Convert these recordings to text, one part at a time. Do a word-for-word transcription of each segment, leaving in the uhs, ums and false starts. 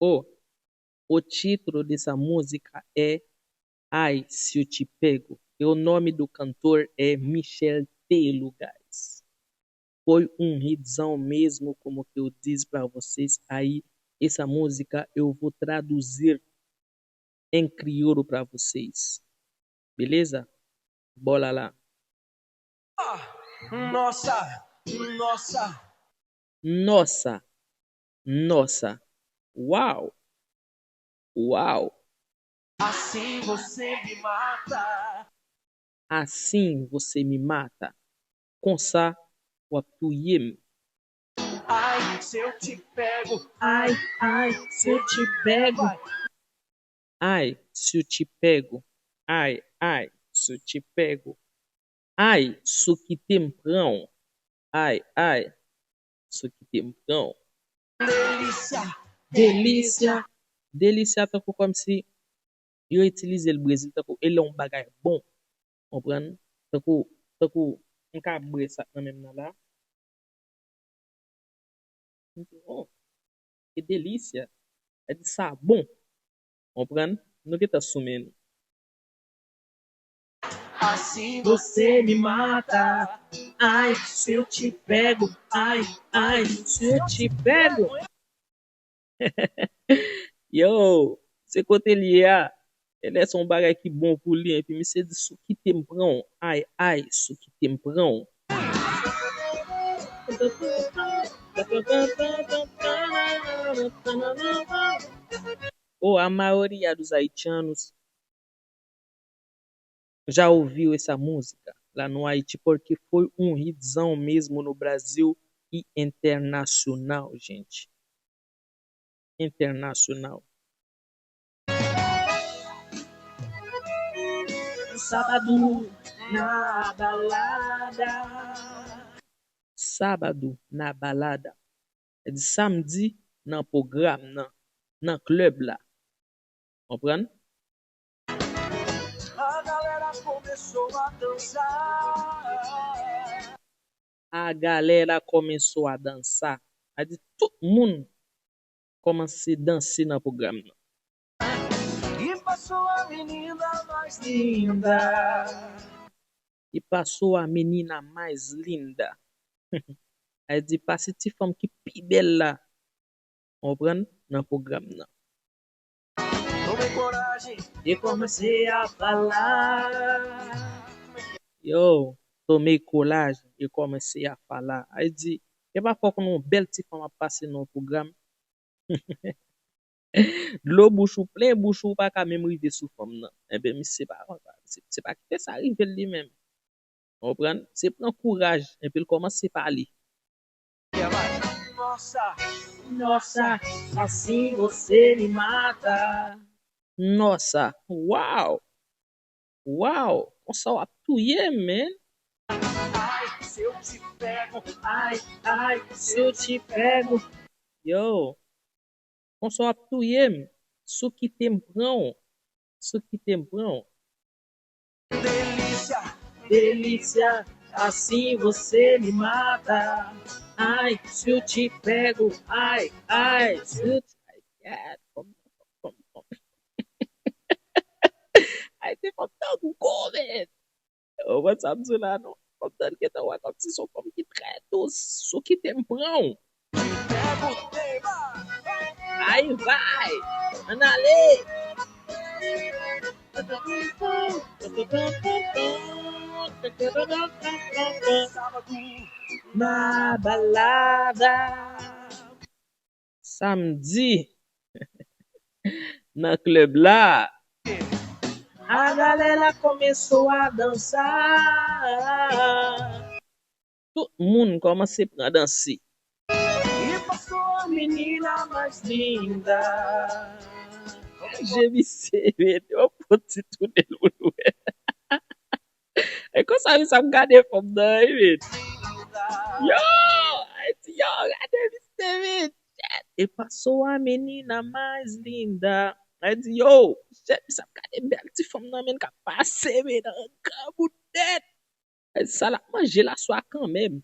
Oh, o título dessa música é Ai, se eu te pego. E o nome do cantor é Michel Tello, guys. Foi um hitzão mesmo, como que eu disse pra vocês aí. Essa música eu vou traduzir em crioulo pra vocês. Beleza? Bola lá. Nossa, nossa. Nossa, nossa. Uau! Uau! Assim você me mata. Assim você me mata. Konsa w ap touye m. Ai, se eu te pego. Ai, ai, se eu te pego. Ai, se eu te pego. Ai, ai, se eu te pego. Ai, sou kite m pran w. Ai, ai, sou kite m pran w. Delícia, delícia. Delícia tankou kòmsi yo itilize l Brezil tankou e lè yon bagay bon. Konprann? Tankou, tankou m ka bwè sa nan men m nan la. M di, oh, que delícia. Sa di sa bon. Konprann? Nou gentan sou men nou. Assim você me mata. Ai, se eu te pego. Ai, ai, se eu te pego. Yo, se kote l ye a. E lè se yon bagay ki bon pou li, epi misye di, sou kite m pran w. Ay, ay, sou kite m pran w. Oh, a maioria dos haitianos já ouviu essa música lá no Haiti, porque foi um hitzão mesmo no Brasil e internacional, gente. Internacional. Sábado na balada. Sábado na balada. Sa di samdi nan pwogram nan, nan klèb la. Konprann? A galera começou a dançar. A galera começou a dançar. Sa di tout moun kòmanse danse nan pwogram nan. E passou a menina mais linda. E passou a menina mais linda. Sa di pase ti fanm ki pi bèl la. Konprann? Nan pwogram nan. Tomei coragem e comecei a falar. Yo, tomei coragem e comecei a falar. Sa di, e pa fò konnen yon bèl ti fanm ap pase nan yon pwogram. Dlo bouch ou plen, bouch ou pa ka menm rive sou fanm nan. Enben, misye pa, se, se pa kite sa rive l li menm. Konprann? Se pran kouraj, epi l kòmanse pale. Nossa, nossa, assim você me mata. Nossa, uau! Uau! Konsa w ap touye m, man. Ai, se eu te pego. Ai, ai, se eu te pego. Yo, konsa w ap touye m. Sou kite m pran w. Sou kite m pran w. Delícia, delícia, assim você me mata. Ai, se eu te pego, ai, ai, se eu te... Ai, se fanm nan gwo, man. Ou konprann sa m di w la, non? Fanm nan gentan wè kòmsi se yon fanm ki trè dous. Sou kite m pran w. Aí vai! Ann ale! Na balada. Samdi, nan klèb la. A galera começou a dançar. Tout moun kòmanse pran danse. E passou a menina mais linda. Je me serve, yo poti tounen l pou nou wè. E konsa misye ap gade fanm nan, wi, men. Yo! Ay, di, yo, gade misye, men. E passou a menina mais linda. Ay, di, yo, shit, misye ap gade bèl ti fanm nan, men, k ap pase, men, nan gran bout tèt. Ay, sa l ap manje la swa kanmenm.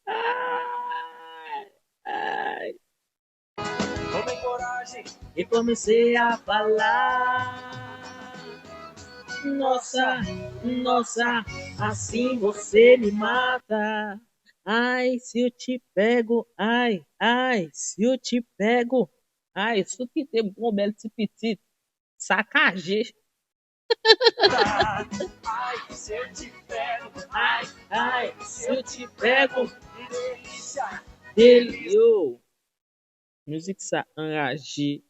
Ay, ay. E comecei a falar. Nossa, nossa, assim você me mata. Ai, se eu te pego, ai, ai, se eu te pego. Ai, se eu te pego, bèl ti pitit. Sakaje. Ai, se eu te pego, ai, ai, se eu te pego. Delícia. Delícia. Yo, mizik sa anraje.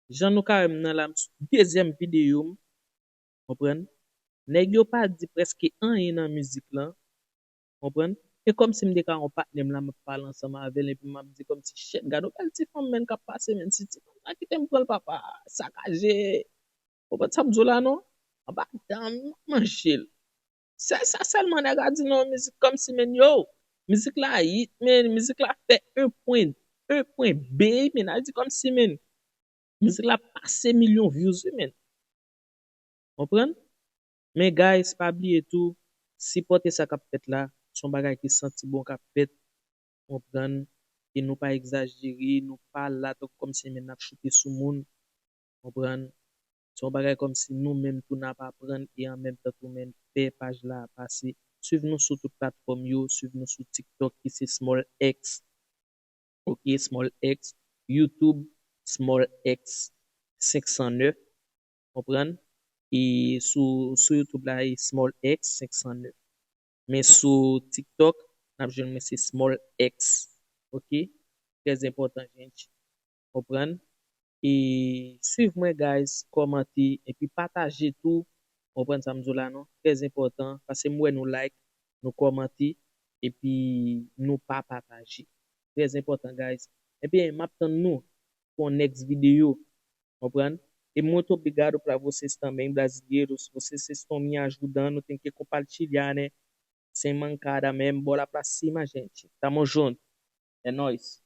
Jan nou ka wè m nan la, m sou dezyèm videyo m. Konprann? Nèg yo pa di prèske anyen nan mizik lan. Konprann? E kòmsi m te ka yon patnè m la, m ap pale ansanm avè l, epi m ap di kòmsi, "Shit, gad yon bèl ti fanm, menn, k ap pase, menn, si ti fanm sa kite m pran l, papa, sakaje." Konprann sa m di w la, non? Anba dan m, m ap manje l. Se sa sèlman nèg a di nan yon mizik kòmsi, menn, yo, mizik la hit, menn, mizik la fè un pwen, un pwen B, menn, a di kòmsi, menn, mizik la pase milyon views, wi, menn. Konprann? Men, guys, pa bliye tou, sipòte sa k ap fèt la, se yon bagay ki santi bon k ap fèt, konprann? E nou pa egzajere, nou pa la tankou kòmsi, menn, n ap choute sou moun, konprann? Se yon bagay kòmsi nou menm tou n ap aprann e an menm tan tou, menn, fè paj la pase. Swiv nou sou tout platfòm yo, swiv nou sou TikTok ki se Small X, ok, Small X, YouTube, Small X senk san nèf, konprann? E sou, sou YouTube la, e Small X senk san nèf. Men sou TikTok, n ap jwenn mwen se Small X, ok? Trè enpòtan, jenti. Konprann? E swiv mwen, guys, kòmante, epi pataje tou. Konprann sa m di w la, non? Trè enpòtan, paske m wè nou like, nou kòmante, epi nou pa pataje. Trè enpòtan, guys. Ebyen, m ap tann nou pou yon next videyo. Konprann? E muito obrigado pra vocês também, brasileiros. Vocês estão me ajudando. Tem que compartilhar, né? Sem mancada mesmo. Bola pra cima, gente. Tamo junto. É nóis.